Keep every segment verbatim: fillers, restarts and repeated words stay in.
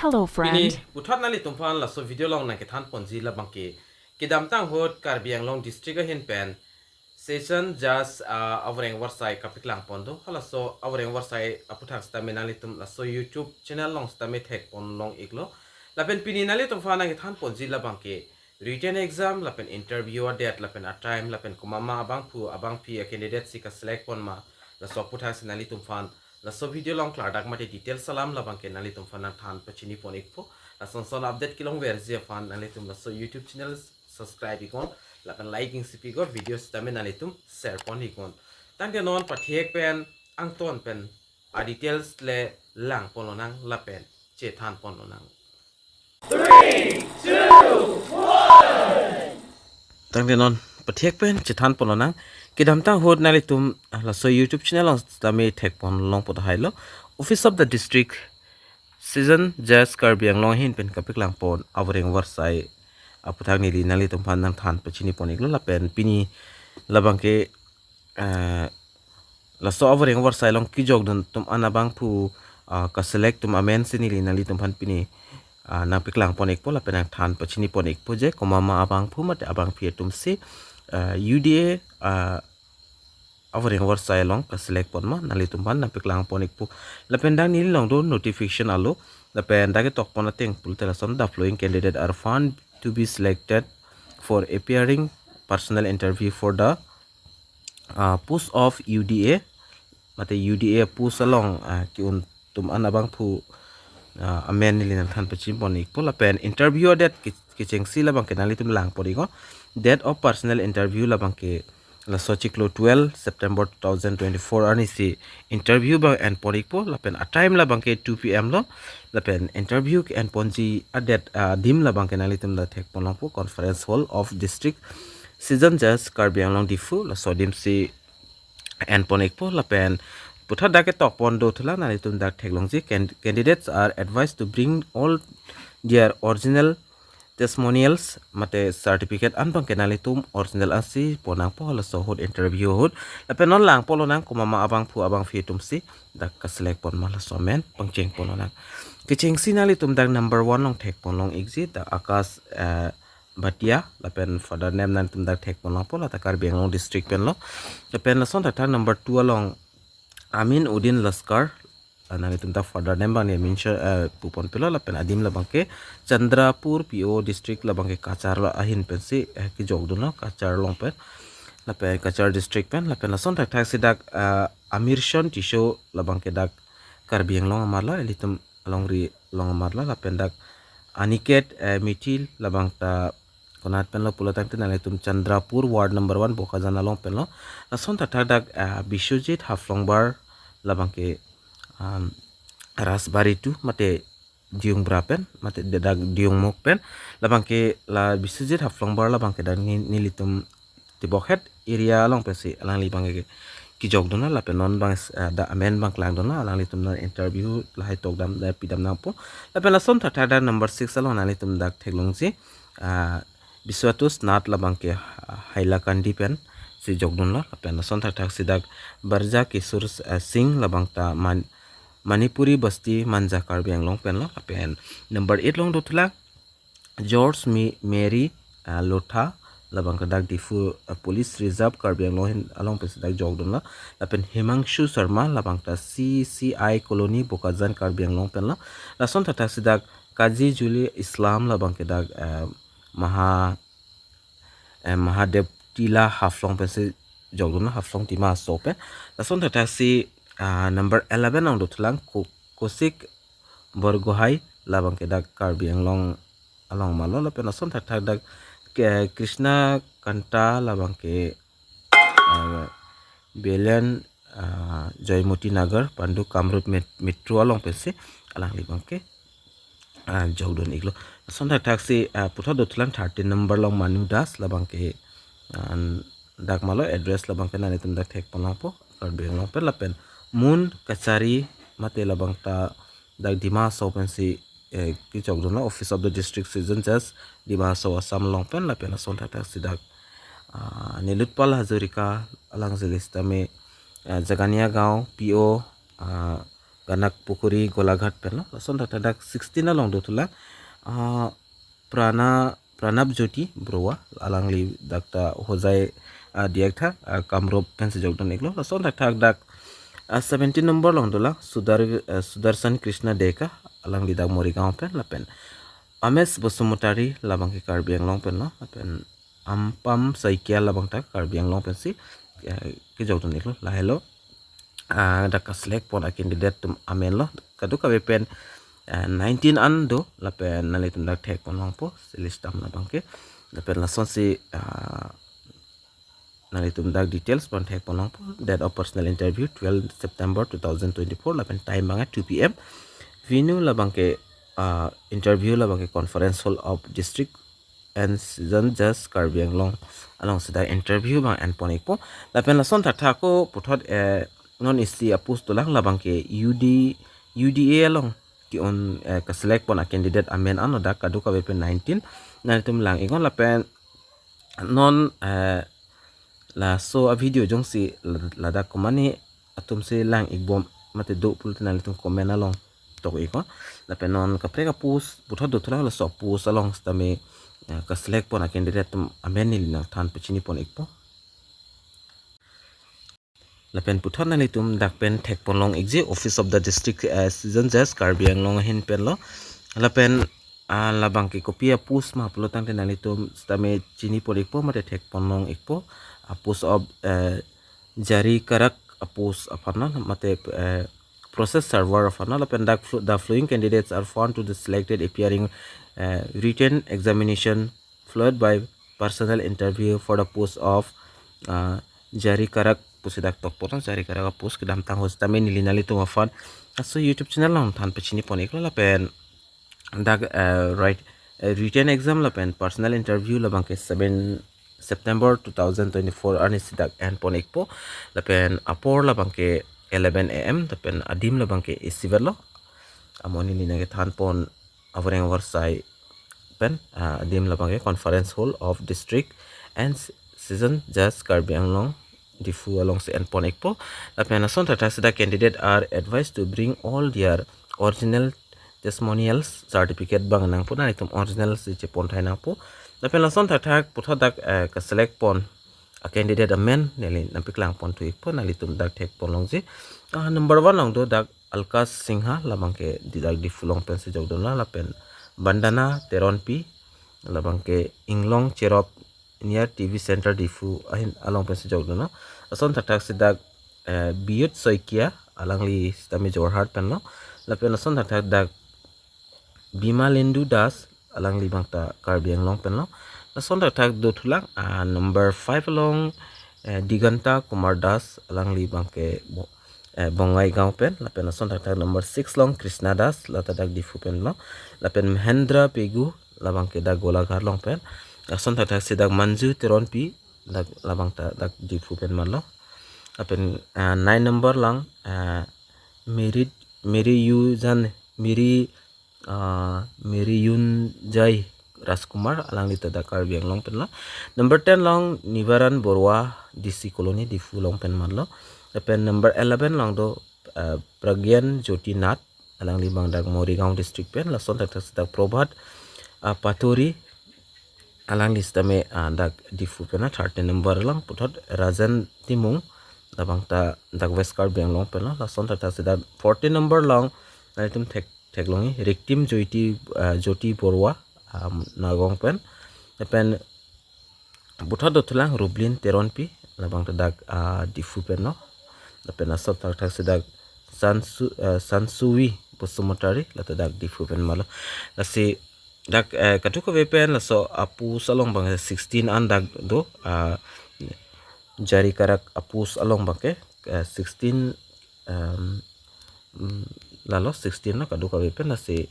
Hello, friend. Pini puthot nanglitumphan laso video along nangkethan ponji labangke kedamtang ahut Karbi Anglong district ahin pen session judge, ah, avoreng avarsai kapeklang pon do. Halaso avoreng avarsai aputhak sitame nanglitum laso YouTube channel along sitame thek pon long iklo. Lapen pini nanglitumphan nangkethan ponji labangke written exam lapen interview a-date lapen a-time lapen komat ma abangphu abangpi a-candidate si ka-select pon ma, laso aputhak si nanglitumphan laso video along klardak mate details alam labangke nanglitumphan nangthan pachini pon ikpo. Lason son update kelongverji aphan nanglitum laso YouTube channel subscribe iknon, lapen like isi pi iknon, video sitame nanglitum share pon iknon. Tangte non pathek pen angton pen a-details le lang pon lonang lapen chethan pon lonang. Tangte non pathek pen chethan pon lonang. Kedamtang ahut nanglitum laso YouTube channel along sitame thek pon longpo tahai lo. Office of the District Session Judge Karbi Anglong ahin pen kapeklang pon avoreng avarsai aputhak neli nanglitumphan nangthan pachini pon iklo. Lapen pini labangke, eh, laso avoreng avarsai along kejokdun atum an abangphu, ah, ka-select atum amen si neli nanglitumphan pini, ah, nangpeklang pon ikpo lapen nangthan pachini pon ikpo je komat ma abangphu mate abangpi atum si, ah, U D A, ah, avoreng avarsai along ka-select pon ma nanglitumphan nangpeklang pon ikpo. Lapen dak neli along do notification alo, lapen dak ketok pon ateng pulote lason, "The following candidate are found to be selected for appearing personal interview for the, uh, post of U D A," mate U D A post along, uh, ke-un atum an abangphu, uh, amen neli nangthan pachini pon ikpo. Lapen interview a-date ke-, kechengsi labangke nanglitum lang pon iknon. Date of personal interview labangke laso chiklo twelve September two thousand twenty-four arni si interview abang en pon ikpo, lapen a-time labangke two P M lo, lapen interview ke-en ponji a-date, ah, adim labangke nanglitum dak thek pon longpo, Conference Hall of District Session Judge Karbi Anglong Diphu, laso adim si en pon ikpo. Lapen puthot dak ketok pon do thulang, nanglitum dak theklongji, can-, candidates are advised to bring all their original testimonials mate certificate an abangke nanglitum original ansi pon nangpo laso ahut interview ahut. Lapen non lang pon lonang komat ma abangphu abangpi atum si dak ka-select pon ma, laso amen pangcheng pon lonang. Kechengsi nanglitum dak number one along thek pon long ikji, dak Akash, eh, Bhatia, lapen father name nanglitum dak thek pon longpo, lata Karbi Anglong district pen lo. Lapen lason thakthak number two along Amin Uddin Laskar, ah, nanglitum dak father name abang ne mention, eh, pu pon pilo, lapen adim labangke Chandrapur P O district, labangke Cachar ahin pensi, eh, kejokdun lo, Cachar along pen, lapen Cachar district pen. Lapen lason thakthak si dak, ah, Amirson Tisso, labangke dak Karbi Anglong amarlo, ilitum alongri along amarlo, lapen dak Aniket, eh, Mithil, labang ta konat pen lo pulo tangte nanglitum Chandrapur ward number one Bokajan along pen lo. Lason thakthak dak, ah, Biswajit Haflongbar, labangke, um, Rajbari two mate Diyungbra pen mate dak Diyungmukh pen, labangke la Biswajit Haflongbar labangke dak ni-, nelitum Tibokhet area along pensi alangli abangke kejokdun lo, lapen non abang, eh, dak amen abang klangdun lo, alanglitum non interview lahai tok dam, eh, pidam nangpo. Lapen lason thakthak dak number six along nanglitum dak theklongji, ah, Biswatush Nath, labangke, ah, Hailakandi pensi jokdun lo, lapen lason thakthak si dak Barja Kishore, eh, Singh, labang ta Man-, Manipuri Basti Manja Karbi Anglong pen lo, lapen number eight along do thulang George Mi-, Mary, ah, Lotha, labang ta dak Diphu, ah, Police Reserve Karbi Anglong ahin along pensi dak jokdun lo. Lapen Himangshu Sharma, labang ta C C I Colony Bokajan Karbi Anglong pen lo. Lason thakthak si dak Kazi Juli Islam, labangke dak, ah, Maha, eh, Mahadev Tila Haflong pensi jokdun lo, Haflong Dima Hasao pen. Lason thakthak si, ah, number eleven along do thulang Ku-, Kusik Borgohai, labangke dak Karbi Anglong along amarlo, lapen lason thakthak dak ke Krishna Kanta, labangke, ah, Belen, ah, Joymoti Nagar, Pandu Kamrup Met-, Metro along pensi alangli abangke, ah, jokdun iklo. Lason thakthak si, ah, puthot do thulang thirteen number along Manu Das, labangke, ah, dak amarlo, address labangke nanglitum dak thek pon longpo, Karbi Anglong pen, lapen Mun Kachari mate labang ta dak Dima Hasao pensi, eh, kejokdun lo, Office of the District Session Judge, Dima Hasao, Assam along pen. Lapen lason thakthak si dak, ah, Nilotpal Hazarika, alang jili sitame, ah, Jagania Gaon P O, ah, Ganak Pukhuri Golaghat pen lo. Lason thakthak dak sixteen along dothulang, ah, Prana Pranab Jyoti Baruah, alangli dak ta Hojai, ah, diak tha, ah, Kamrup pensi jokdun iklo. Lason thakthak dak, ah, seventeen number along dolang Sudar, ah, Sudarshan Krishna Deka, alangli dak Morigaon pen, lapen Amesh Basumatary, labang ke Karbi Anglong pen lo, lapen Ampam Saikia, labang ta Karbi Anglong pensi, eh, kejokdun iklo, lahelo. Ah, dak kaselect pon a-candidate atum amen lo, kadokave pen, ah, nineteen an do, lapen nanglitum dak thek pon longpo, si list dam labang ke. Lapen lasonsi, ah, nanglitum dak details pon thek pon longpo. Date of personal interview, twelve September two thousand twenty-four, lapen time abang two P M. Venue labang ke, ah, interview labang ke Conference Hall of District and Session Judge Karbi Anglong alongsi dak interview abang en pon ikpo. Lapen lason thakthak ako puthot, eh, non isi a-post dolang, labang ke U D, U D A along ke-un, eh, kaselect pon a-candidate amen anlo, dak kadokave pen nineteen. Nanglitum lang iknon, lapen non, eh, laso a-video jongsi la-, ladak komatne atumsi lang ikbom mate do pulote nanglitum comment along tok iknon. Lapen non kaprek a-post puthot dothulang, laso a-post along sitame, eh, kaselect pon a-candidate atum amen neli nangthan pachini pon ikpo. Lapen puthot nanglitum dak pen thek pon long ikji, Office of the District, eh, Session Judge Karbi Anglong ahin pen lo. Lapen, ah, labang ke kopi a-post ma pulo tangte nanglitum sitame chini pon ikpo mate thek pon long ikpo. A-post of, eh, Jarikarak a-post aphan lo, mate, eh, process server aphan lo. Lapen dak flo-, the following candidates are found to be selected appearing, eh, written examination followed by personal interview for the post of, uh, Jarikarak pusi dak tokpo, Jarikarak a-post kedamtang ahut sitame neli nanglitum aphan laso YouTube channel along than pachini pon iklo. Lapen dak, uh, right, uh, written exam lapen personal interview labang ke seven September two thousand twenty-four arnisi dak en pon ikpo. Lapen apor labang ke eleven A M, lapen adim labang ke isivet lo. Amo neli nangkethan pon avoreng avarsai pen, ah, adim labang ke Conference Hall of District and Session Judge Karbi Anglong Diphu alongsi en pon ikpo. Lapen lason thakthak sita candidate are advised to bring all their original testimonials, certificate abang nangpo, nanglitum original si chepon thai nangpo. Lapen lason thakthak puthot dak, eh, kaselect pon a-candidate amen neli nangpaklang pon thu ikpo, nanglitum dak thek pon longji. Ah, number one along do dak Alkas Singha, labang ke di dak Diphu along pensi jokdun lo, lapen Bandana Teronpi, labang ke Inglong Cherop near T V Center Diphu ahin along pensi jokdun lo. Lason thakthak si dak, eh, Biyut Saikia, alangli sitame Jorhat pen lo. Lapen lason thakthak dak Bimalendu Das, alangli abang ta Karbi Anglong pen lo. Lason thakthak dothulang, ah, number five along, eh, Diganta Kumar Das, alangli abang ke Bo-, eh, Bongaigaon pen. Lapen lason thakthak number six along Krishna Das, la ta dak Diphu pen lo. Lapen Mahendra Pegu, labang ke dak Golaghat along pen. Lason thakthak si dak Manju Teronpi, dak labang ta dak Diphu pen ma lo. Lapen, ah, nine number along, ah, Miri, Miri Yujan, Miri, ah, Miri Yunjai Rajkumar, alangli ta dak Karbi Anglong pen lo. Number ten along Nibaran Baruah, D C Colony, Diphu along pen ma lo. Lapen number eleven along do, ah, Pragyan Jyoti Nath, alangli abang dak Morigaon District pen. Lason thakthak si dak Probhat, ah, Pathori, alangli sitame, ah, dak Diphu pen lo. Thirteen number along puthot Rajan Timung, labang ta dak West Karbi Anglong pen lo. Lason thakthak si dak fourteen number along nanglitum thek, theklongji, Riktim Jyoti, ah, Jyoti Baruah, ah, Nagaon pen. Lapen puthot dothulang Rublin Teronpi, labang ta dak, ah, Diphu pen lo. Lapen lason thakthak si dak Sansu, ah, Sansuwi Basumatary, la ta dak Diphu pen ma lo. Lasi dak, eh, kadokave pen laso a-post along abang sixteen an dak do, ah, Jarikarak a-post along abang ke, eh, sixteen, em, mm, lalo sixteen lo kadokave pen. Lasi,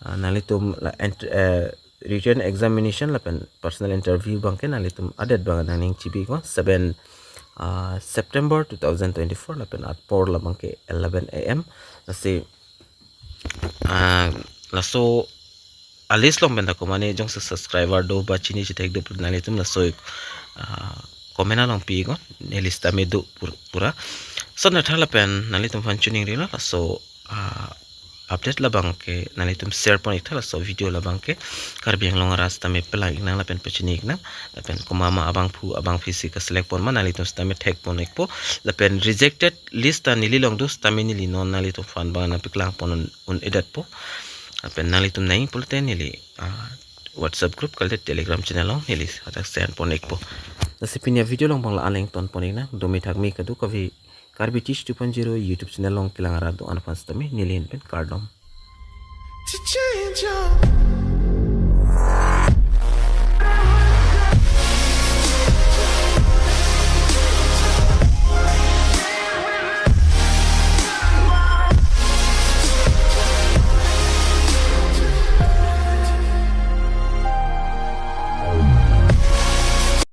ah, nanglitum la ent-, eh, written examination lapen personal interview abang ke nanglitum adet abang nangning chibi iknon, seven, ah, September two thousand twenty-four, lapen apor labang ke eleven A M. Lasi, ah, laso a-list along pen ta komatne jongsi subscriber do ba chini chithek do pu nanglitum laso, ah, comment along pi iknon, neli sitame do pur-, pura. Lason thakthak lapen nanglitum aphan choningri lo, laso ah, update labang ke nanglitum share pon ik tha, laso video labang ke Karbi Anglong arat sitame pelang ik nang lapen pachini ik nang, lapen komat ma abangphu abangphi si ka-select pon ma nanglitum sitame thek pon ikpo, lapen rejected list ta neli along do sitame neli non nanglitum aphan abang nangpeklang pon un, un-edetpo, lapen nanglitum nangji pulote neli, ah, WhatsApp group kalite Telegram channel along neli hadak send pon ikpo. Lasi pini avideo along abang la-an le ington pon ik nang, dome thakme kadokave Karbi Teach two point zero YouTube channel along kelang arat do-an aphan sitame neli ahin pen kardom. To change your